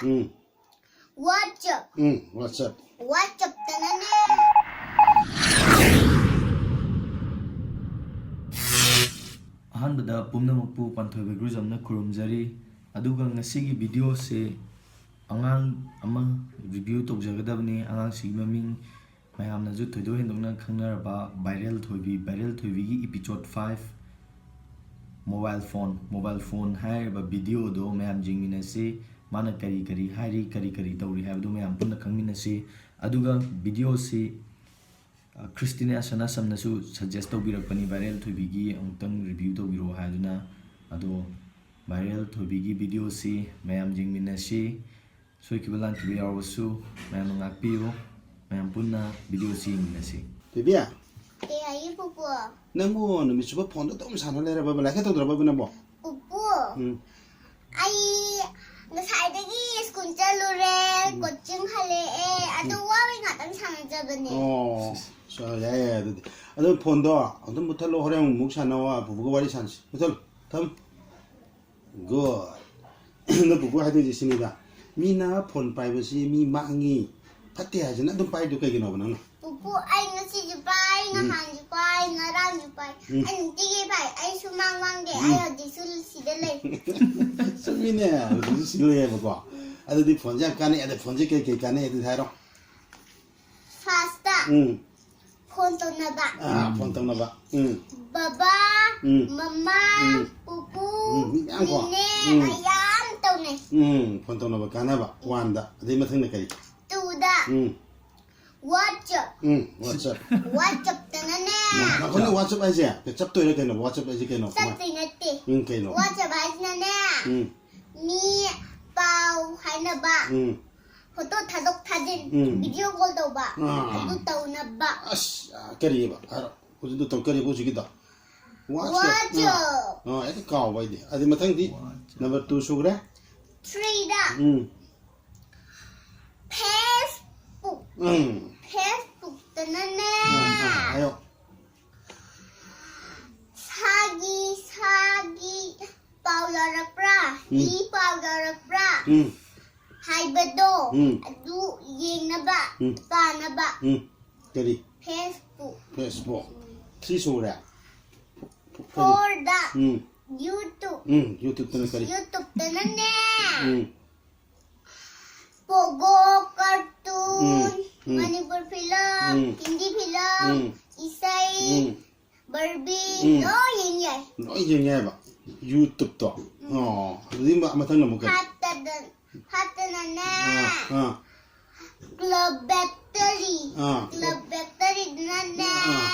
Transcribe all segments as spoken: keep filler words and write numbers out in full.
ꯎꯝ꯫ WhatsApp꯫ ꯎꯝ, WhatsApp꯫ WhatsApp-ꯇꯅꯅꯦ꯫ ꯑꯍꯥꯟꯕꯗ ꯄꯨꯝꯅꯃꯛꯄꯨ ꯄꯥꯟꯊꯣꯏꯕ ꯏꯒ꯭ꯔꯨꯖꯝꯅ ꯈꯨꯔꯨꯝꯖꯔꯤ꯫ ꯑꯗꯨꯒ ꯉꯁꯤꯒꯤ video-ꯁꯦ ꯑꯉꯥꯡ ꯑꯃ review ꯇꯧꯖꯒꯗꯕꯅꯤ꯫ ꯑꯉꯥꯡꯁꯤꯒꯤ ꯃꯃꯤꯡ ꯃꯌꯥꯝꯅꯁꯨ ꯊꯣꯏꯗꯣꯛ ꯍꯦꯟꯗꯣꯛꯅ ꯈꯪꯅꯔꯕ ꯚꯥꯏꯔꯦꯜ ꯊꯣꯏꯕꯤ, ꯚꯥꯏꯔꯦꯜ ꯊꯣꯏꯕꯤꯒꯤ episode five, mobile phone, mobile phone ꯍꯥꯏꯔꯤꯕ video-ꯗꯣ ꯃꯌꯥꯝ ꯌꯦꯡꯃꯤꯟꯅꯁꯤ꯫ ꯃꯥꯅ ꯀꯔꯤ ꯀꯔꯤ ꯍꯥꯏꯔꯤ, ꯀꯔꯤ ꯀꯔꯤ ꯇꯧꯔꯤ ꯍꯥꯏꯕꯗꯨ ꯃꯌꯥꯝ ꯄꯨꯟꯅ ꯈꯪꯃꯤꯟꯅꯁꯤ꯫ ꯑꯗꯨꯒ video-ꯁꯤ, ꯑ, ꯈ꯭ꯔꯤꯁꯇꯤꯅꯥ ꯁꯅꯥꯁꯝꯅꯁꯨ suggest ꯇꯧꯕꯤꯔꯛꯄꯅꯤ, ꯚꯥꯏꯔꯦꯜ ꯊꯣꯏꯕꯤꯒꯤ ꯑꯃꯨꯛꯇꯪ review ꯇꯧꯕꯤꯔꯛꯑꯣ ꯍꯥꯏꯗꯨꯅ꯫ ꯑꯗꯣ ꯚꯥꯏꯔꯦꯜ ꯊꯣꯏꯕꯤꯒꯤ video-ꯁꯤ ꯃꯌꯥꯝ ꯌꯦꯡꯃꯤꯟꯅꯁꯤ꯫ ꯁꯣꯏꯈꯤꯕ ꯂꯥꯟꯈꯤꯕ ꯌꯥꯎꯔꯕꯁꯨ ꯃꯌꯥꯝꯅ ꯉꯥꯛꯄꯤꯌꯨ꯫ ꯃꯌꯥꯝ ꯄꯨꯟꯅ video-ꯁꯤ ꯌꯦꯡꯃꯤꯟꯅꯁꯤ꯫ ꯊꯣꯏꯕꯤ, ꯀꯩ ꯍꯥꯏꯒꯦ, ꯄꯨꯄꯨ? ꯅꯪꯕꯨ ꯅꯨꯃꯤꯠ ꯆꯨꯞꯄ phone-ꯗ ꯑꯗꯨꯝ ꯁꯥꯟꯅ ꯂꯩꯔꯕꯕ? ꯂꯥꯏꯔꯤꯛ ꯀ ꯇꯧꯗ꯭ꯔꯕꯕ ꯅꯪꯕꯣ? ꯄꯨꯄꯨ, ꯎꯝ꯫ ꯑꯩ ꯉꯁꯥꯏꯗꯒꯤ school ꯆꯠꯂꯨꯔꯦ, ꯎꯝ꯫ Coaching ꯍꯜꯂꯛꯑꯦ, ꯑꯗꯨ ꯎꯝ꯫ ꯋꯥꯕꯩ ꯉꯥꯛꯇꯪ ꯁꯥꯟꯅꯖꯕꯅꯦ꯫ ꯑꯣ, ꯁ-, ꯌꯥꯏ, ꯌꯥꯏ, ꯑꯗꯨꯗꯤ꯫ ꯑꯗꯨ phone-ꯗꯣ ꯑꯗꯨꯝ ꯃꯨꯠꯊꯠꯂꯣ, ꯍꯣꯔꯦꯟ ꯑꯃꯨꯛ ꯁꯥꯟꯅꯧ, ꯄꯨꯄꯨꯒ ꯋꯥꯔꯤ ꯁꯥꯟꯅꯁꯤ꯫ ꯃꯨꯠꯊꯠꯂꯣ, ꯊꯝꯃꯣ꯫ Good꯫ ꯅꯪ ꯄꯨꯄꯨ ꯍꯥꯏꯗꯣꯏꯁꯦ ꯁꯤꯅꯤꯗ, ꯃꯤꯅ phone ꯄꯥꯏꯕꯁꯤ ꯃꯤ ꯃꯥꯡꯉꯤ, ꯐꯠꯇꯦ ꯍꯥꯏꯁꯤꯅ ꯑꯗꯨꯝ ꯄꯥꯏꯗꯣ ꯀꯩꯒꯤꯅꯣꯕ ꯅꯪꯅ? ꯄꯨꯄꯨ, ꯑꯩ ꯉꯁꯤꯁꯨ ꯄꯥꯏ, ꯎꯝ꯫ ꯅꯍꯥꯟꯁꯨ ꯄꯥꯏ, ꯉꯔꯥꯡꯁꯨ ꯄꯥꯏ꯫ ꯎꯝ꯫ ꯑꯩ ꯅꯨꯡꯇꯤꯒꯤ ꯄꯥꯏ꯫ ꯑꯩ ꯁꯨꯃꯥꯡ ꯃꯥꯡꯗꯦ꯫ ꯎꯝ꯫ ꯑꯩ ꯍꯧꯖꯤꯛꯁꯨ ꯁꯤꯗ ꯂꯩ꯫ ꯆꯨꯝꯃꯤꯅꯦ, ꯍꯧꯖꯤꯛꯁꯨ ꯁꯤ ꯂꯩꯌꯦꯕꯀꯣ꯫ ꯎꯝ꯫ ꯑꯗꯨꯗꯤ phone-ꯁꯦ ꯌꯥꯝ ꯀꯥꯟꯅꯩ꯫ ꯑꯗ phone-ꯁꯦ ꯀꯩ ꯀꯩ ꯀꯥꯟꯅꯩ ꯑꯗꯨꯗꯤ ꯍꯥꯏꯔꯣ꯫ First-ꯇ ꯎꯝ꯫ Phone ꯇꯧꯅꯕ꯫ ꯑꯥ, phone ꯇꯧꯅꯕ꯫ ꯎꯝ꯫ ꯕꯕꯥ, ꯎꯝ꯫ ꯃꯃꯥ, ꯎꯝ꯫ ꯄꯨꯄꯨ, ꯎꯝ, ꯃꯤ ꯃꯌꯥꯝ ꯀꯣ꯫ ꯅꯦꯅꯦ, ꯎꯝ꯫ ꯃꯌꯥꯝ ꯇꯧꯅꯩ꯫ ꯎꯝ, phone ꯇꯧꯅꯕ ꯀꯥꯟꯅꯕ꯫ One-ꯗ꯫ ꯑꯗꯩ ꯃꯊꯪꯗ ꯀꯔꯤ? Two-ꯗ ꯎꯝ꯫ WhatsApp꯫ ꯎꯝ, WhatsApp꯫ WhatsApp-ꯇꯅꯅꯦ꯫ ꯎꯝ, ꯉꯥꯏꯈꯣꯅꯦ, WhatsApp ꯍꯥꯏꯁꯦ ꯆꯞꯇꯣꯏꯔ ꯀꯩꯅꯣ? WhatsApp ꯍꯥꯏꯁꯦ ꯀꯩꯅꯣ? ꯆꯞꯇꯣꯏ ꯅꯠꯇꯦ꯫ ꯎꯝ, ꯀꯩꯅꯣ? WhatsApp ꯍꯥꯏꯁꯤꯅꯅꯦ, ꯎꯝ꯫ ꯃꯤ ꯄꯥꯎ ꯍꯥꯏꯅꯕ꯫ ꯎꯝ꯫ Photo ꯊꯥꯗꯣꯛ ꯊꯥꯖꯤꯟ, ꯎꯝ꯫ Video call ꯇꯧꯕ, ꯑꯥ꯫ ꯑꯗꯨ ꯇꯧꯅꯕ꯫ ꯑꯁ, ꯑꯥ, ꯀꯔꯤꯑꯕ? ꯍꯥꯏꯔꯣ꯫ ꯍꯧꯖꯤꯛꯇꯣ ꯇꯧ-, ꯀꯔꯤꯕ ꯍꯧꯖꯤꯛꯀꯤꯗꯣ? WhatsApp꯫ WhatsApp꯫ ꯑꯥ, ꯑꯥ, ꯍꯦꯛꯇ ꯀꯥꯎꯕ ꯑꯩꯗꯤ꯫ ꯑꯗꯨꯗꯤ ꯃꯊꯪꯗꯤ WhatsApp꯫ Number two ꯁꯨꯈ꯭ꯔꯦ? Three-ꯗ ꯎꯝ꯫ Facebook꯫ ꯎꯝ꯫ Facebook-ꯇꯅꯅꯦ꯫ ꯑꯥ, ꯑꯥ, ꯍꯥꯏꯌꯣ꯫ ꯁꯥꯒꯤ, ꯁꯥꯒꯤ ꯄꯥꯎ ꯌꯧꯔꯛꯄ꯭ꯔꯥ? ꯎꯝ꯫ ꯏ ꯄꯥꯎ ꯌꯧꯔꯛꯄ꯭ꯔꯥ? ꯎꯝ꯫ ꯍꯥꯏꯕꯗꯣ ꯎꯝ꯫ ꯑꯗꯨ ꯌꯦꯡꯅꯕ ꯎꯝ꯫ ꯄꯥꯅꯕ ꯎꯝ꯫ ꯀꯔꯤ? Facebook꯫ Facebook꯫ ꯊ꯭ꯔꯤ ꯁꯨꯔꯦ꯫ ꯀꯔꯤ? Fourꯗ ꯎꯝ꯫ YouTube꯫ ꯎꯝ, YouTubeꯇꯅ ꯀꯔꯤ? YouTubeꯇꯅꯅꯦ ꯎꯝ꯫ Pogo cartoon, ꯎꯝ, ꯎꯝ꯫ Manipur film, ꯎꯝ꯫ Hindi film, ꯎꯝ꯫ ꯏꯁꯩ, ꯎꯝ꯫ Barbie, ꯎꯝ꯫ ꯂꯣꯏ ꯌꯦꯡ ꯌꯥꯏ꯫ ꯂꯣꯏ ꯌꯦꯡ ꯌꯥꯏꯕ YouTubeꯇꯣ꯫ ꯑꯣ, ꯑꯗꯨꯗꯤ ꯃ-, ꯃꯊꯪꯅ ꯑꯃꯨꯛ ꯀꯔꯤ? Fiveꯇꯗ-, fiveꯇꯅꯅꯦ ꯑꯥ, ꯑꯥ, Club Factory꯫ ꯑꯥ꯫ Club Factoryꯗꯅꯅꯦ ꯑꯥ,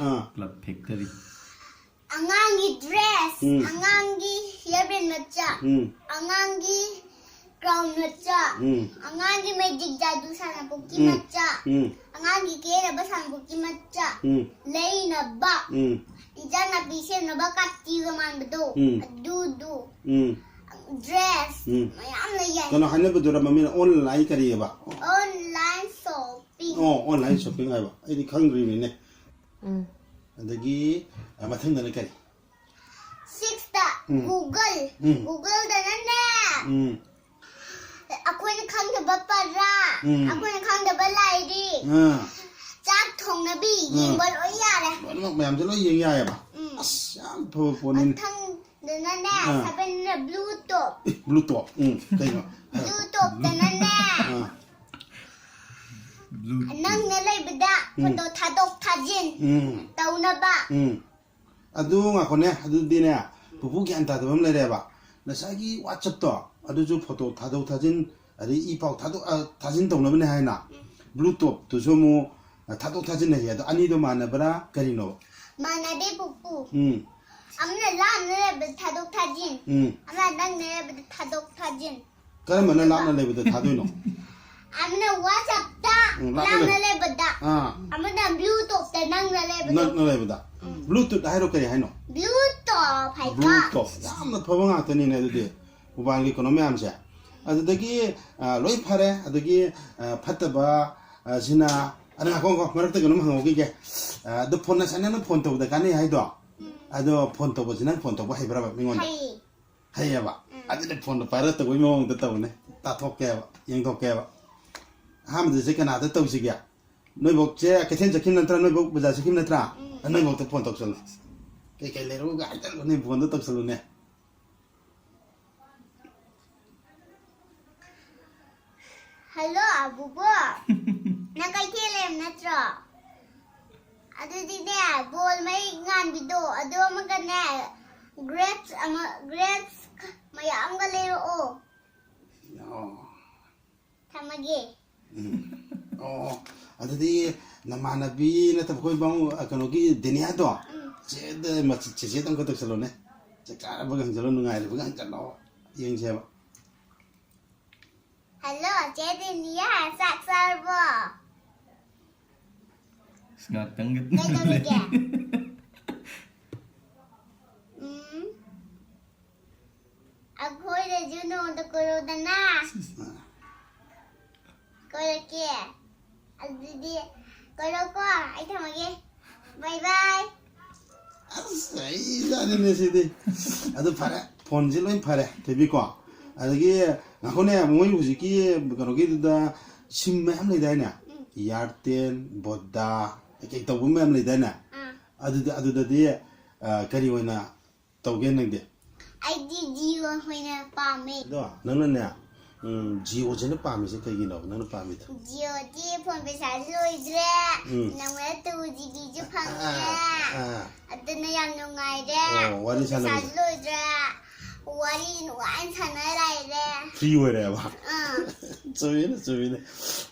ꯑꯥ꯫ Club Factory꯫ ꯑꯉꯥꯡꯒꯤ dress, ꯎꯝ꯫ ꯑꯉꯥꯡꯒꯤ hair band ꯃꯆꯥ, ꯎꯝ꯫ ꯑꯉꯥꯡꯒꯤ crown ꯃꯆꯥ, ꯎꯝ꯫ ꯑꯉꯥꯡꯒꯤ magic ꯖꯥꯗꯨ ꯁꯥꯟꯅꯄꯣꯛꯀꯤ ꯎꯝ꯫ ꯃꯆꯥ, ꯎꯝ꯫ ꯑꯉꯥꯡꯒꯤ ꯀꯦꯅꯕ ꯁꯥꯟꯅꯄꯣꯛꯀꯤ ꯃꯆꯥ, ꯎꯝ꯫ ꯂꯩꯅꯕ, ꯎꯝ꯫ ꯏꯟꯖꯥꯡ ꯅꯥꯄꯤ ꯁꯦꯝꯅꯕ ꯀꯥꯇꯤꯒ ꯃꯥꯟꯕꯗꯣ, ꯎꯝ꯫ ꯑꯗꯨꯗꯨ, ꯎꯝ꯫ dress ꯎꯝ꯫ ꯃꯌꯥꯝ ꯂꯩ ꯌꯥꯏ꯫ ꯀꯩꯅꯣ ꯍꯥꯏꯅꯕꯗꯨꯔ ꯃꯃꯤꯡ online ꯀꯔꯤꯑꯕ? Online shopping꯫ ꯑꯣ, online shopping ꯍꯥꯏꯕ꯫ ꯑꯩꯗꯤ ꯈꯪꯗ꯭ꯔꯤꯕꯅꯤꯅꯦ꯫ ꯎꯝ꯫ ꯑꯗꯒꯤ, ꯑ, ꯃꯊꯪꯗꯅ ꯀꯔꯤ? Sixꯇ ꯎꯝ꯫ Google꯫ ꯎꯝ꯫ Googleꯗꯅꯅꯦ ꯎꯝ꯫ ꯑꯩꯈꯣꯏꯅ ꯈꯪꯗꯕ ꯄꯔꯥ, ꯎꯝ꯫ ꯑꯩꯈꯣꯏꯅ ꯈꯪꯗꯕ ꯂꯥꯏꯔꯤꯛ, ꯑꯥ꯫ ꯆꯥꯛ ꯊꯣꯡꯅꯕꯤ ꯎꯝ꯫ ꯌꯦꯡꯕ ꯂꯣꯏ ꯌꯥꯔꯦ꯫ ꯂꯣꯏꯅꯃꯛ ꯃꯌꯥꯝꯁꯦ ꯂꯣꯏ ꯌꯦꯡ ꯌꯥꯏꯑꯕ꯫ ꯎꯝ꯫ ꯑꯁ, ꯌꯥꯝ ꯐꯕ ꯄꯣꯠꯅꯤꯅꯦ꯫ ꯃꯊꯪꯗꯅꯅꯦ ꯑꯥ꯫ Sevenꯅ Bluetooth꯫ ꯑꯦ, Bluetooth꯫ ꯎꯝ, ꯀꯩꯅꯣ? Bluetoothꯇꯅꯅꯦ ꯑꯥ꯫ Bluetooth꯫ ꯅꯪꯅ ꯂꯩꯕꯗ ꯎꯝ꯫ photo ꯊꯥꯗꯣꯛ ꯊꯥꯖꯤꯟ ꯎꯝ꯫ ꯇꯧꯅꯕ꯫ ꯎꯝ꯫ ꯑꯗꯨ ꯉꯥꯏꯈꯣꯅꯦ, ꯑꯗꯨꯗꯤꯅꯦ, ꯄꯨꯄꯨ ꯒ꯭ꯌꯥꯟ ꯇꯥꯗꯕ ꯑꯃ ꯂꯩꯔꯦꯕ꯫ ꯉꯁꯥꯏꯒꯤ WhatsAppꯇꯣ, ꯑꯗꯨꯁꯨ photo ꯊꯥꯗꯣꯛ ꯊꯥꯖꯤꯟ, ꯑꯗꯩ ꯏ ꯄꯥꯎ ꯊꯥꯗꯣꯛ, ꯑ, ꯊꯥꯖꯤꯟ ꯇꯧꯅꯕꯅꯦ ꯍꯥꯏꯅ꯫ Bluetooththuꯁꯨ ꯑꯃꯨꯛ, ꯑ, ꯊꯥꯗꯣꯛ ꯊꯥꯖꯤꯟ ꯍꯥꯏꯌꯦ꯫ ꯑꯗꯣ ꯑꯅꯤꯗꯣ ꯃꯥꯟꯅꯕ꯭ꯔꯥ ꯀꯔꯤꯅꯣ? ꯃꯥꯟꯅꯗꯦ ꯄꯨꯄꯨ꯫ ꯎꯝ꯫ ꯑꯃꯅ ꯂꯥꯞꯅ ꯂꯩꯕꯗ ꯊꯥꯗꯣꯛ ꯊꯥꯖꯤꯟ꯫ ꯎꯝ꯫ ꯑꯃꯅ ꯅꯛꯅ ꯂꯩꯕꯗ ꯊꯥꯗꯣꯛ ꯊꯥꯖꯤꯟ꯫ ꯀꯔꯝꯕꯅ ꯂꯥꯞꯅ ꯂꯩꯕꯗ ꯊꯥꯗꯣꯏꯅꯣ? ꯑꯃꯅ WhatsAppꯇ ꯎꯝ, ꯂꯥꯞꯅ ꯂꯥꯞꯅ ꯂꯩ- ꯂꯩꯕꯗ꯫ ꯑꯥ꯫ ꯑꯃꯅ Bluetoothꯇ ꯅꯛꯅ ꯂꯩꯕꯗ꯫ ꯅꯛꯅ ꯂꯩꯕꯗ꯫ Bluetooth ꯍꯥꯏꯔꯣ, ꯀꯔꯤ ꯍꯥꯏꯅꯣ? Bluetooth ꯍꯥꯏꯕ꯫ Bluetooth꯫ ꯌꯥꯝꯅ ꯐꯕ ꯉꯥꯛꯇꯅꯤꯅꯦ ꯑꯗꯨꯗꯤ꯫ ꯃꯣꯕꯥꯏꯜꯒꯤ ꯀꯩꯅꯣ ꯃꯌꯥꯝꯁꯦ꯫ ꯑꯗꯨꯗꯒꯤ, ꯑ, ꯂꯣꯏ ꯐꯔꯦ꯫ ꯑꯗꯒꯤ, ꯑ, ꯐꯠꯇꯕ, ꯑ, ꯁꯤꯅ, ꯑꯗ ꯉꯥꯏꯈꯣ, ꯉꯥꯏꯈꯣ, ꯃꯔꯛꯇ ꯀꯩꯅꯣꯝ ꯍꯪꯍꯧꯈꯤꯒꯦ꯫ ꯑ, ꯑꯗꯣ phone, ꯉꯁꯥꯏ ꯅꯪꯅ phone ꯇꯧꯕꯗ ꯀꯥꯟꯅꯩ ꯍꯥꯏꯗꯣ? ꯑꯗꯣ phone ꯇꯧꯕꯁꯤ ꯅꯪ phone ꯇꯧꯕ ꯍꯩꯕ꯭ꯔꯕ ꯃꯤꯉꯣꯟꯗ? ꯍꯩ꯫ ꯍꯩꯌꯦꯕ? ꯑꯗꯨꯗꯤ phoneꯗꯣ pirate ꯇꯧꯕꯩ ꯃꯑꯣꯡꯗ ꯇꯧꯅꯦ꯫ ꯆꯥꯊꯣꯛꯀꯦꯕ, ꯌꯦꯡꯊꯣꯛꯀꯦꯕ꯫ ꯑꯍꯥꯟꯕꯗ ꯁꯤ ꯀꯅꯥꯗ ꯇꯧꯁꯤꯒꯦ? ꯅꯣꯏꯕꯣꯛꯁꯦ ꯀꯩꯊꯦꯜ ꯆꯠꯈꯤꯕ ꯅꯠꯇ꯭ꯔꯥ? ꯅꯣꯏꯕꯣꯛ ꯕꯖꯥꯔ ꯆꯠꯈꯤꯕ ꯅꯠꯇ꯭ꯔꯥ? ꯎꯝ꯫ ꯅꯣꯏꯕꯣꯛꯇ ꯐꯣꯟ ꯇꯧꯁꯜꯂꯣ꯫ ꯀꯩꯀꯩ ꯂꯩꯔꯛꯎꯒ ꯍꯥꯏꯖꯜꯂꯨꯅꯦ, ꯐꯣꯟꯗꯣ ꯇꯧꯁꯜꯂꯨꯅꯦ꯫ ꯍꯜꯂꯣ, ꯑꯕꯨꯕꯣꯛ꯫ ꯅꯪ ꯀꯩꯊꯦꯜ ꯂꯩꯔꯝ ꯅꯠꯇ꯭ꯔꯣ? ꯑꯗꯨꯗꯤꯅꯦ, ꯕꯣꯜ ꯃꯩ ꯉꯥꯟꯕꯤꯗꯣ ꯑꯗꯨ ꯑꯃꯒꯅꯦ, grapes ꯑꯃ, grapes ꯃꯌꯥꯝꯒ ꯂꯩꯔꯛꯑꯣ꯫ ꯑꯣ꯫ ꯊꯝꯃꯒꯦ꯫ ꯎꯝ꯫ ꯑꯣ, ꯑꯗꯨꯗꯤ ꯅꯃꯥꯟꯅꯕꯤ ꯅꯠꯇꯕ ꯑꯩꯈꯣꯏ ꯕꯥꯃꯨ-, ꯑ, ꯀꯩꯅꯣꯒꯤ ꯗꯦꯅꯤꯌꯥꯗꯣ? ꯎꯝ꯫ ꯆꯦꯗ ꯃꯆꯤ-, ꯆꯦꯆꯦꯗ ꯑꯃꯨꯛꯀ ꯇꯧꯁꯜꯂꯣꯅꯦ꯫ ꯆꯥꯛ ꯆꯥꯔꯕꯒ ꯍꯪꯖꯜꯂꯣ, ꯅꯨꯡꯉꯥꯏꯔꯤꯕꯒ ꯍꯪꯖꯜꯂꯣ꯫ ꯌꯦꯡꯁꯦꯕ꯫ ꯍꯜꯂꯣ, ꯆꯦ ꯗꯦꯅꯤꯌꯥ, ꯆꯥꯛ ꯆꯥꯔꯕꯣ? ꯑꯁ, ꯉꯥꯛꯇꯪꯒꯤ ꯀꯩꯗꯧꯔꯤꯒꯦ? ꯎꯝ꯫ ꯑꯩꯈꯣꯏꯗꯁꯨ ꯅꯣꯡꯃꯇ ꯀꯣꯏꯔꯛꯎꯗꯅ꯫ ꯀꯣꯏꯔꯛꯀꯦ꯫ ꯑꯗꯨꯗꯤ ꯀꯣꯏꯔꯛꯎꯀꯣ, ꯑꯩ ꯊꯝꯃꯒꯦ꯫ Bye bye꯫ ꯑꯁ, ꯑꯩ ꯖꯥꯠꯅꯤꯅꯦ ꯁꯤꯗꯤ꯫ ꯑꯗꯨ ꯐꯔꯦ, ꯐꯣꯟꯁꯦ ꯂꯣꯏ ꯐꯔꯦ, ꯊꯣꯏꯕꯤꯀꯣ꯫ ꯑꯗꯒꯤ ꯉꯥꯏꯈꯣꯅꯦ, ꯃꯣꯏ ꯍꯧꯖꯤꯛꯀꯤ ꯀꯩꯅꯣꯒꯤꯗꯨꯗ ꯁꯤꯝ ꯃꯌꯥꯝ ꯂꯩꯗꯥꯏꯅꯦ? ꯎꯝ꯫ Airtel, Voda, ꯀꯩꯀꯩ ꯇꯧꯕ ꯃꯌꯥꯝ ꯂꯩꯗꯥꯏꯅꯦ? ꯑꯥ꯫ ꯑꯗꯨꯗ, ꯑꯗꯨꯗꯗꯤ, ꯑ, ꯀꯔꯤ ꯑꯣꯏꯅ ꯇꯧꯒꯦ ꯅꯪꯗꯤ? ꯑꯩꯗꯤ Jio ꯑꯣꯏꯅ ꯄꯥꯝꯃꯦ꯫ ꯑꯗꯣ ꯅꯪꯅꯅꯦ, ꯎꯝ, Jio ꯁꯤꯅ ꯄꯥꯝꯃꯤꯁꯦ ꯀꯩꯒꯤꯅꯣ ꯅꯪꯅ ꯄꯥꯝꯃꯤꯗꯣ? Jio ꯗꯤ ꯐꯣꯟ ꯄꯩꯁꯥꯁꯨ ꯂꯣꯏꯗ꯭ꯔꯦ, ꯎꯝ꯫ ꯅꯣꯡꯃꯗ two GB ꯁꯨ ꯐꯪꯉꯦ꯫ ꯑꯥ, ꯑꯥ꯫ ꯑꯗꯨꯅ ꯌꯥꯝ ꯅꯨꯡꯉꯥꯏꯔꯦ꯫ ꯑꯣ, ꯋꯥꯔꯤ ꯁꯥꯟꯅꯕꯁꯦ꯫ ꯄꯩꯁꯥꯁꯨ ꯂꯣꯏꯗ꯭ꯔꯦ, ꯋꯥꯔꯤ ꯅꯨꯡꯉꯥꯏꯅ ꯁꯥꯟꯅ ꯂꯩꯔꯦ꯫ Free ꯑꯣꯏꯔꯦꯕ? ꯑꯥ꯫ ꯆꯨꯝꯃꯤꯅꯦ, ꯆꯨꯝꯃꯤꯅꯦ꯫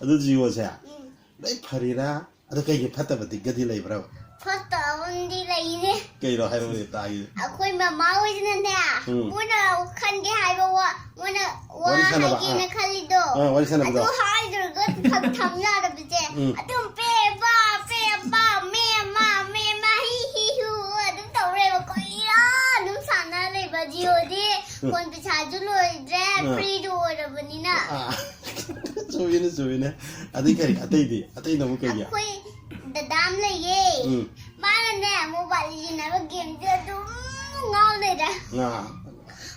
ꯑꯗꯨ Jio ꯁꯦ ꯎꯝ꯫ ꯂꯣꯏ ꯐꯔꯤꯔꯥ? ꯑꯗꯣ ꯀꯩꯒꯤ ꯐꯠꯇꯕ ꯗꯤꯛꯒꯗꯤ ꯂꯩꯕ꯭ꯔꯕ? ꯐꯠꯇꯕ ꯑꯃꯗꯤ ꯂꯩꯅꯦ꯫ ꯀꯩꯅꯣ ꯍꯥꯏꯔꯛꯎꯅꯦ ꯇꯥꯒꯦ꯫ ꯑꯩꯈꯣꯏ ꯃꯃꯥ ꯍꯣꯏꯁꯤꯅꯅꯦ, ꯎꯝ꯫ ꯃꯣꯏꯅ ꯈꯟꯒꯦ ꯍꯥꯏꯕ ꯋꯥ, ꯃꯣꯏꯅ ꯋꯥ ꯋꯥꯔꯤ ꯁꯥꯟꯅꯕ, ꯍꯥꯏꯒꯦꯅ ꯑꯥ꯫ ꯈꯜꯂꯤꯗꯣ, ꯑꯥ, ꯋꯥꯔꯤ ꯁꯥꯟꯅꯕꯗꯣ꯫ ꯑꯗꯨ ꯍꯥꯏꯗ꯭ꯔꯒ ꯊꯝ-, ꯊꯝ ꯌꯥꯗꯕꯁꯦ꯫ ꯎꯝ꯫ ꯑꯗꯨꯝ ꯄꯦ ꯄꯥ, ꯄꯦ ꯄꯥ, ꯃꯦ ꯃꯥ, ꯃꯦ ꯃꯥ, ꯍꯤ ꯍꯤ ꯍꯨ ꯑꯗꯨꯝ ꯇꯧꯔꯦꯕ꯫ ꯀꯨꯏꯔ ꯑꯗꯨꯝ ꯁꯥꯟꯅ ꯂꯩꯕ꯫ Jio ꯗꯤ ꯎꯝ꯫ ꯐꯣꯟ ꯄꯩꯁꯥꯁꯨ ꯂꯣꯏꯗ꯭ꯔꯦ, ꯑꯥ꯫ Free ꯗ ꯑꯣꯏꯔꯕꯅꯤꯅ꯫ ꯑꯥ꯫ ꯆꯨꯝꯃꯤꯅꯦ, ꯆꯨꯝꯃꯤꯅꯦ꯫ ꯑꯗꯩ ꯀꯔꯤ? ꯑꯇꯩꯗꯤ? ꯑꯇꯩꯅ ꯑꯃꯨꯛ ꯀꯩꯒꯤ? ꯑꯩꯈꯣꯏ ꯗꯗꯥ ꯑꯃ ꯂꯩꯌꯦ꯫ ꯎꯝ꯫ ꯃꯥꯅꯅꯦ, Mobile Legend ꯍꯥꯏꯕ game ꯁꯦ ꯑꯗꯨꯝ ꯉꯥꯎ ꯂꯩꯔꯦ꯫ ꯑꯥ꯫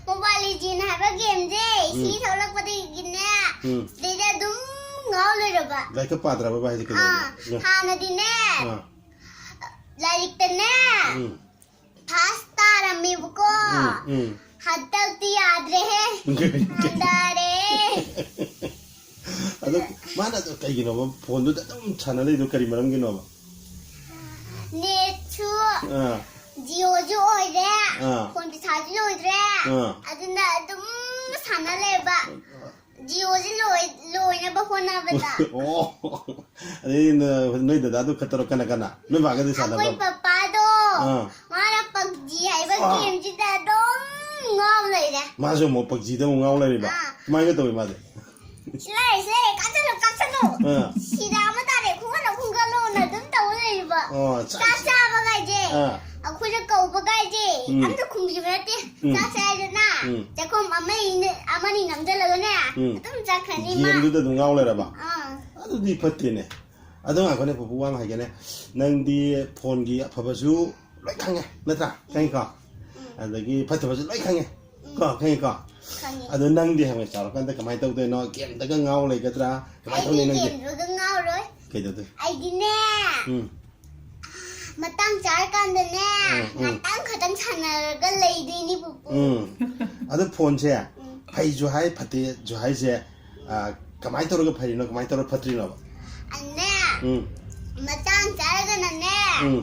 Mobile Legend ꯍꯥꯏꯕ game ꯁꯦ ꯎꯝ꯫ ꯁꯤ ꯊꯣꯛꯂꯛꯄꯗꯒꯤꯅꯦ, ꯎꯝ꯫ ꯁꯤꯗꯩꯗ ꯑꯗꯨꯝ ꯉꯥꯎ ꯂꯩꯔꯕ꯫ ꯂꯥꯏꯔꯤꯛꯀ ꯄꯥꯗ꯭ꯔꯕ ꯍꯥꯏꯁꯦ ꯀꯩꯗꯧꯔꯒꯦ? ꯑꯥ, ꯍꯥꯟꯅꯗꯤꯅꯦ, ꯑꯥ꯫ ꯂꯥꯏꯔꯤꯛꯇꯅꯦ, ꯎꯝ꯫ ꯐꯥꯁ ꯇꯥꯔꯝꯃꯦꯕꯀꯣ꯫ ꯎꯝ, ꯎꯝ꯫ ꯍꯟꯗꯛꯇꯤ ꯌꯥꯗ꯭ꯔꯦꯍꯦ꯫ ꯍꯟꯊꯔꯦ꯫ ꯑꯗꯣ ꯃꯥꯅ ꯑꯗꯣ ꯀꯩꯒꯤꯅꯣꯕ ꯐꯣꯟꯗꯨꯗ ꯑꯗꯨꯝ ꯁꯥꯟꯅ ꯂꯩꯗꯣ ꯀꯔꯤ ꯃꯔꯝꯒꯤꯅꯣꯕ? ꯅꯦꯠꯁꯨ ꯑꯥ꯫ ꯖꯤꯑꯣꯁꯨ ꯑꯣꯏꯔꯦ, ꯑꯥ꯫ ꯐꯣꯟ ꯄꯩꯁꯥꯁꯨ ꯂꯣꯏꯗ꯭ꯔꯦ, ꯑꯥ꯫ ꯑꯗꯨꯅ ꯑꯗꯨꯝ ꯁꯥꯟꯅ ꯂꯩꯕ꯫ ꯖꯤꯑꯣꯁꯦ ꯂꯣꯏ-, ꯂꯣꯏꯅꯕ ꯍꯣꯠꯅꯕꯗ꯫ ꯑꯣ꯫ ꯑꯗꯩ ꯅ-, ꯅꯣꯏ ꯗꯗꯥꯗꯨ ꯈꯛꯇꯔꯣ ꯀꯅꯥ ꯀꯅꯥ? ꯅꯣꯏ ꯕꯥꯒꯗꯤ ꯑꯩꯈꯣꯏ ꯁꯥꯟꯅꯕ꯭ꯔꯣ? ꯄꯄꯥꯗꯣ ꯑꯥ꯫ ꯃꯥꯅ ꯄꯞꯖꯤ ꯍꯥꯏꯕ ꯑꯥ꯫ ꯒꯦꯝꯁꯤꯗ ꯑꯗꯨꯝ ꯉꯥꯎ ꯂꯩꯔꯦ꯫ ꯃꯥꯁꯨ ꯑꯃꯨꯛ ꯄꯞꯖꯤꯗ ꯑꯃꯨꯛ ꯉꯥꯎ ꯂꯩꯔꯤꯕ? ꯑꯥ꯫ ꯀꯃꯥꯏꯅ ꯇꯧꯋꯤ ꯃꯥꯗꯤ? ꯁꯤ ꯂꯩꯔꯦ, ꯁꯤ ꯂꯩꯔꯦ, ꯀꯥꯞꯁꯜꯂꯨ, ꯀꯥꯞꯁꯜꯂꯨ꯫ ꯑꯥ꯫ ꯁꯤꯗ ꯑꯃ ꯇꯥꯔꯦ, ꯈꯨꯡꯒꯠꯂꯣ, ꯈꯨꯡꯒꯠꯂꯣꯅ ꯑꯗꯨꯝ ꯇꯧ ꯂꯩꯔꯤꯕ꯫ ꯑꯣ, ꯆꯥꯛ ꯆꯥꯛ ꯆꯥꯕꯒꯥꯏꯁꯦ, ꯑꯥ꯫ ꯑꯩꯈꯣꯏꯅ ꯀꯧꯕꯒꯥꯏꯁꯦ ꯎꯝ꯫ ꯑꯝꯇ ꯈꯨꯝꯕꯤꯕ ꯅꯠꯇꯦ꯫ ꯎꯝ꯫ ꯆꯥꯛ ꯆꯥꯏꯗꯅ ꯎꯝ꯫ ꯆꯥꯛꯈꯨꯝ ꯑꯃ ꯑꯅꯤ, ꯑꯃꯅꯤ ꯅꯝꯁꯤꯜꯂꯒꯅꯦ ꯎꯝ꯫ ꯑꯗꯨꯝ ꯆꯠꯈ꯭ꯔꯅꯤ ꯃꯥ꯫ ꯒꯦꯝꯗꯨꯗ ꯑꯗꯨꯝ ꯉꯥꯎ ꯂꯩꯔꯕ? ꯑꯥ꯫ ꯑꯗꯨꯗꯤ ꯐꯠꯇꯦꯅꯦ꯫ ꯑꯗꯣ ꯉꯥꯏꯈꯣꯅꯦ, ꯄꯨꯄꯨ, ꯋꯥ ꯑꯃ ꯍꯥꯏꯒꯦꯅꯦ꯫ ꯅꯪꯗꯤ ꯐꯣꯟꯒꯤ ꯑꯐꯕꯁꯨ ꯂꯣꯏ ꯈꯪꯉꯦ, ꯅꯠꯇ꯭ꯔꯥ? ꯈꯪꯉꯤꯀꯣ? ꯎꯝ꯫ ꯑꯗꯒꯤ ꯐꯠꯇꯕꯁꯨ ꯂꯣꯏ ꯈꯪꯉꯦ꯫ ꯎꯝ꯫ ꯀꯣ, ꯈꯪꯉꯤꯀꯣ? ꯈꯪꯉꯤ꯫ ꯑꯗꯣ ꯅꯪꯗꯤ ꯍꯌꯦꯡ ꯆꯥꯎꯔꯀꯥꯟꯗ ꯀꯃꯥꯏꯅ ꯇꯧꯗꯣꯏꯅꯣ? ꯒꯦꯝꯗꯒ ꯉꯥꯎ ꯂꯩꯒꯗ꯭ꯔꯥ? ꯀꯃꯥꯏꯅ ꯇꯧꯅꯤ ꯑꯩꯗꯤ ꯅꯪꯗꯤ? ꯒꯦꯝꯗꯨꯒ ꯉꯥꯎꯔꯣꯏ꯫ ꯀꯩꯗꯧꯗꯣꯏ? ꯑꯩꯗꯤꯅꯦ, ꯎꯝ꯫ ꯃꯇꯥꯡ ꯆꯥꯔꯀꯥꯟꯗꯅꯦ, ꯎꯝ, ꯎꯝ꯫ ꯉꯥꯛꯇꯪ ꯈꯛꯇꯪ ꯁꯥꯟꯅꯔꯒ ꯂꯩꯗꯣꯏꯅꯤ, ꯄꯨꯄꯨ꯫ ꯎꯝ꯫ ꯑꯗꯣ ꯐꯣꯟꯁꯦ ꯎꯝ꯫ ꯐꯩꯁꯨ ꯍꯥꯏ, ꯐꯠꯇꯦꯁꯨ ꯍꯥꯏꯁꯦ, ꯑ, ꯀꯃꯥꯏꯅ ꯇꯧꯔꯒ ꯐꯔꯤꯅꯣ, ꯀꯃꯥꯏꯅ ꯇꯧꯔꯒ ꯐꯠꯇ꯭ꯔꯤꯅꯣꯕ? ꯑꯅꯦ, ꯎꯝ꯫ ꯃꯇꯥꯡ ꯆꯥꯔꯒꯅꯅꯦ, ꯎꯝ꯫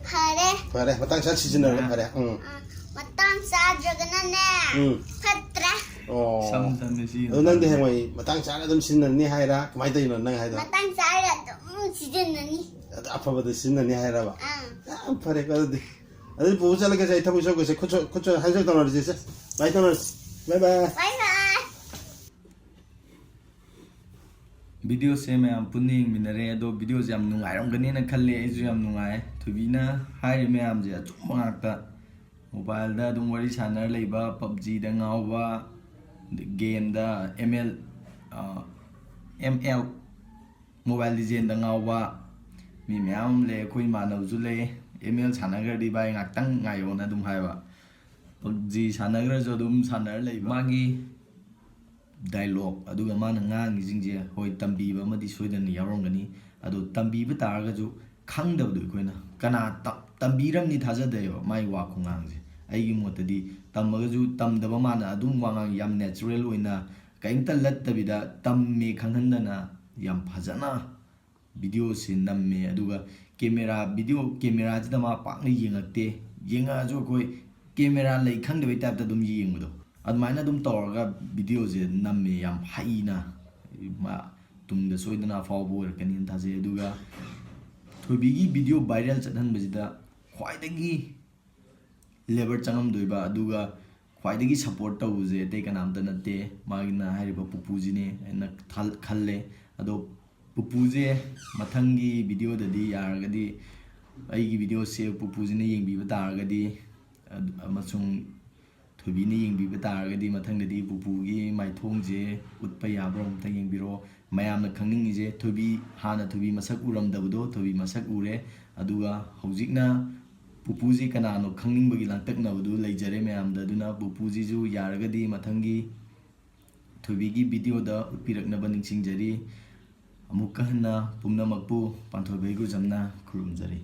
ꯐꯔꯦ꯫ ꯐꯔꯦ, ꯃꯇꯥꯡ ꯆꯥ ꯁꯤꯖꯤꯟꯅꯔꯒ ꯐꯔꯦ꯫ ꯎꯝ꯫ ꯑ, ꯃꯇꯥꯡ ꯆꯥꯗ꯭ꯔꯒꯅꯅꯦ, ꯎꯝ꯫ ꯐꯠꯇ꯭ꯔꯦ꯫ ꯑꯣ꯫ ꯁꯝ ꯁꯝꯃꯦ ꯁꯤ ꯑꯗꯣ ꯅꯪꯗꯤ ꯌꯦꯡꯉꯣ꯫ ꯍꯌꯦꯡꯋꯥꯏ ꯃꯇꯥꯡ ꯆꯥꯔꯒ ꯑꯗꯨꯝ ꯁꯤꯖꯤꯟꯅꯅꯤ ꯍꯥꯏꯔ? ꯀꯃꯥꯏꯅ ꯇꯧꯔꯤꯅꯣ ꯅꯪ ꯍꯥꯏꯗꯣ? ꯃꯇꯥꯡ ꯆꯥꯔꯒ ꯑꯗꯨꯝ ꯁꯤꯖꯤꯟꯅꯅꯤ꯫ ꯑꯗ ꯑꯐꯕꯗ ꯁꯤꯖꯤꯟꯅꯅꯤ ꯍꯥꯏꯔꯕ? ꯑꯥ꯫ ꯌꯥꯝ ꯐꯔꯦꯀꯣ ꯑꯗꯨꯗꯤ꯫ ꯑꯗꯨꯗꯤ ꯄꯨꯄꯨ ꯆꯠꯂꯒꯦꯁꯦ, ꯑꯩ ꯊꯕꯛ ꯆꯠꯂꯨꯒꯦꯁꯦ꯫ ꯈꯨꯠꯁꯨ, ꯈꯨꯠꯁꯨ handshake ꯇꯧꯅꯔꯁꯤꯁꯦ꯫ Bye ꯇꯧꯅꯔꯁꯤ꯫ Bye bye꯫ Bye bye꯫ ꯚꯤꯗꯤꯑꯣꯁꯦ ꯃꯌꯥꯝ ꯄꯨꯟꯅ ꯌꯦꯡꯃꯤꯟꯅꯔꯦ, ꯑꯗꯣ ꯚꯤꯗꯤꯑꯣꯁꯦ ꯌꯥꯝ ꯅꯨꯡꯉꯥꯏꯔꯝꯒꯅꯤꯅ ꯈꯜꯂꯦ꯫ ꯑꯩꯁꯨ ꯌꯥꯝ ꯅꯨꯡꯉꯥꯏ꯫ ꯊꯣꯏꯕꯤꯅ ꯍꯥꯏꯔꯤ ꯃꯌꯥꯝꯁꯦ ꯑꯆꯨꯝꯕ ꯉꯥꯛꯇ꯫ ꯃꯣꯕꯥꯏꯜꯗ ꯑꯗꯨꯝ ꯋꯥꯔꯤ ꯁꯥꯟꯅꯔ ꯂꯩꯕ, ꯄꯞꯖꯤꯗ ꯉꯥꯎꯕ, ꯒꯦꯝꯗ, ꯑꯦꯝ ꯑꯦꯜ, ꯑ, ꯑꯦꯝ ꯑꯦꯜ, ꯃꯣꯕꯥꯏꯜ ꯂꯤꯖꯦꯟꯗ ꯉꯥꯎꯕ ꯃꯤ ꯃꯌꯥꯝ ꯑꯃ ꯂꯩ꯫ ꯑꯩꯈꯣꯏ ꯏꯃꯥꯟꯅꯕꯁꯨ ꯂꯩ, "ꯑꯦꯝ ꯑꯦꯜ ꯁꯥꯟꯅꯈ꯭ꯔꯗꯤ ꯚꯥꯏ ꯉꯥꯛꯇꯪ ꯉꯥꯏꯌꯣꯅ" ꯑꯗꯨꯝ ꯍꯥꯏꯕ꯫ ꯄꯞꯖꯤ ꯁꯥꯟꯅꯈ꯭ꯔꯁꯨ ꯑꯗꯨꯝ ꯁꯥꯟꯅꯔ ꯂꯩꯕ꯫ ꯃꯥꯒꯤ ꯗꯥꯏꯂꯣꯛ, ꯑꯗꯨꯒ ꯃꯥꯅ ꯉꯥꯡꯉꯤꯁꯤꯡꯁꯦ, ꯍꯣꯏ, ꯇꯝꯕꯤꯕ ꯑꯃꯗꯤ ꯁꯣꯏꯗꯅ ꯌꯥꯎꯔꯝꯒꯅꯤ꯫ ꯑꯗꯣ ꯇꯝꯕꯤꯕ ꯇꯥꯔꯒꯁꯨ ꯈꯪꯗꯕꯗꯣ ꯑꯩꯈꯣꯏꯅ ꯀꯅꯥ ꯇꯝ-, ꯇꯝꯕꯤꯔꯝꯅꯤ ꯊꯥꯖꯗꯦꯕ ꯃꯥꯏ ꯋꯥ ꯈꯨꯉꯥꯡꯁꯦ꯫ ꯑꯩꯒꯤ ꯃꯣꯠꯇꯗꯤ ꯇꯝꯃꯒꯁꯨ ꯇꯝꯗꯕ ꯃꯥꯅ ꯑꯗꯨꯝ ꯋꯥꯉꯥꯡ ꯌꯥꯝ natural ꯑꯣꯏꯅ ꯀꯔꯤꯝꯇ ꯂꯠꯇꯕꯤꯗ ꯇꯝꯃꯦ ꯈꯪꯍꯟꯗꯅ ꯌꯥꯝ ꯐꯖꯅ ꯚꯤꯗꯤꯑꯣꯁꯦ ꯅꯝꯃꯦ꯫ ꯑꯗꯨꯒ ꯀꯦꯃꯦꯔꯥ, ꯚꯤꯗꯤꯑꯣ ꯀꯦꯃꯦꯔꯥꯁꯤꯗ ꯃꯥ ꯄꯥꯛꯅ ꯌꯦꯡꯉꯛꯇꯦ꯫ ꯌꯦꯡꯉꯛꯑꯁꯨ ꯑꯩꯈꯣꯏ ꯀꯦꯃꯦꯔꯥ ꯂꯩ ꯈꯪꯗꯕꯩ typeꯇ ꯑꯗꯨꯝ ꯌꯦꯡꯕꯗꯣ, ꯑꯗꯨꯃꯥꯏꯅ ꯑꯗꯨꯝ ꯇꯧꯔꯒ ꯚꯤꯗꯤꯑꯣꯁꯦ ꯅꯝꯃꯦ꯫ ꯌꯥꯝ ꯍꯩꯅ ꯃꯥ ꯇꯨꯡꯗ ꯁꯣꯏꯗꯅ ꯑꯐꯥꯎꯕ ꯑꯣꯏꯔꯛꯀꯅꯤꯅ ꯊꯥꯖꯩ꯫ ꯑꯗꯨꯒ ꯊꯣꯏꯕꯤꯒꯤ ꯚꯤꯗꯤꯑꯣ viral ꯆꯠꯍꯟꯕꯁꯤꯗ ꯈ꯭ꯋꯥꯏꯗꯒꯤ labour ꯆꯪꯉꯝꯗꯣꯏꯕ, ꯑꯗꯨꯒ ꯈ꯭ꯋꯥꯏꯗꯒꯤ support ꯇꯧꯕꯁꯦ ꯑꯇꯩ ꯀꯅꯥꯝꯇ ꯅꯠꯇꯦ, ꯃꯥꯒꯤꯅ ꯍꯥꯏꯔꯤꯕ ꯄꯨꯄꯨꯁꯤꯅꯦ ꯍꯥꯏꯅ ꯊꯥꯜ-, ꯈꯜꯂꯦ꯫ ꯑꯗꯣ ꯄꯨꯄꯨꯁꯦ ꯃꯊꯪꯒꯤ ꯚꯤꯗꯤꯑꯣꯗꯗꯤ ꯌꯥꯔꯒꯗꯤ ꯑꯩꯒꯤ ꯚꯤꯗꯤꯑꯣꯁꯦ ꯄꯨꯄꯨꯁꯤꯅ ꯌꯦꯡꯕꯤꯕ ꯇꯥꯔꯒꯗꯤ, ꯑꯗ-, ꯑꯃꯁꯨꯡ ꯊꯣꯏꯕꯤꯅ ꯌꯦꯡꯕꯤꯕ ꯇꯥꯔꯒꯗꯤ ꯃꯊꯪꯗꯗꯤ ꯄꯨꯄꯨꯒꯤ ꯃꯥꯏꯊꯣꯡꯁꯦ ꯎꯠꯄ ꯌꯥꯕ꯭ꯔꯥ ꯑꯃꯨꯛꯇ ꯌꯦꯡꯕꯤꯔꯣ꯫ ꯃꯌꯥꯝꯅ ꯈꯪꯅꯤꯡꯉꯤꯁꯦ ꯊꯣꯏꯕꯤ, ꯍꯥꯟꯅ ꯊꯣꯏꯕꯤ ꯃꯁꯛ ꯎꯔꯝꯗꯕꯗꯣ ꯊꯣꯏꯕꯤ ꯃꯁꯛ ꯎꯔꯦ, ꯑꯗꯨꯒ ꯍꯧꯖꯤꯛꯅ ꯄꯨꯄꯨꯁꯤ ꯀꯅꯥꯅꯣ ꯈꯪꯅꯤꯡꯕꯒꯤ ꯂꯥꯡꯇꯛꯅꯕꯗꯨ ꯂꯩꯖꯔꯦ ꯃꯌꯥꯝꯗ꯫ ꯑꯗꯨꯅ ꯄꯨꯄꯨꯁꯤꯁꯨ ꯌꯥꯔꯒꯗꯤ ꯃꯊꯪꯒꯤ ꯊꯣꯏꯕꯤꯒꯤ ꯚꯤꯗꯤꯑꯣꯗ ꯎꯠꯄꯤꯔꯛꯅꯕ ꯅꯤꯡꯁꯤꯡꯖꯔꯤ꯫ ꯑꯃꯨꯛꯀ ꯍꯟꯅ ꯄꯨꯝꯅꯃꯛꯄꯨ ꯄꯥꯟꯊꯣꯏꯕ ꯏꯒꯨꯖꯝꯅ ꯈꯨꯔꯨꯝꯖꯔꯤ꯫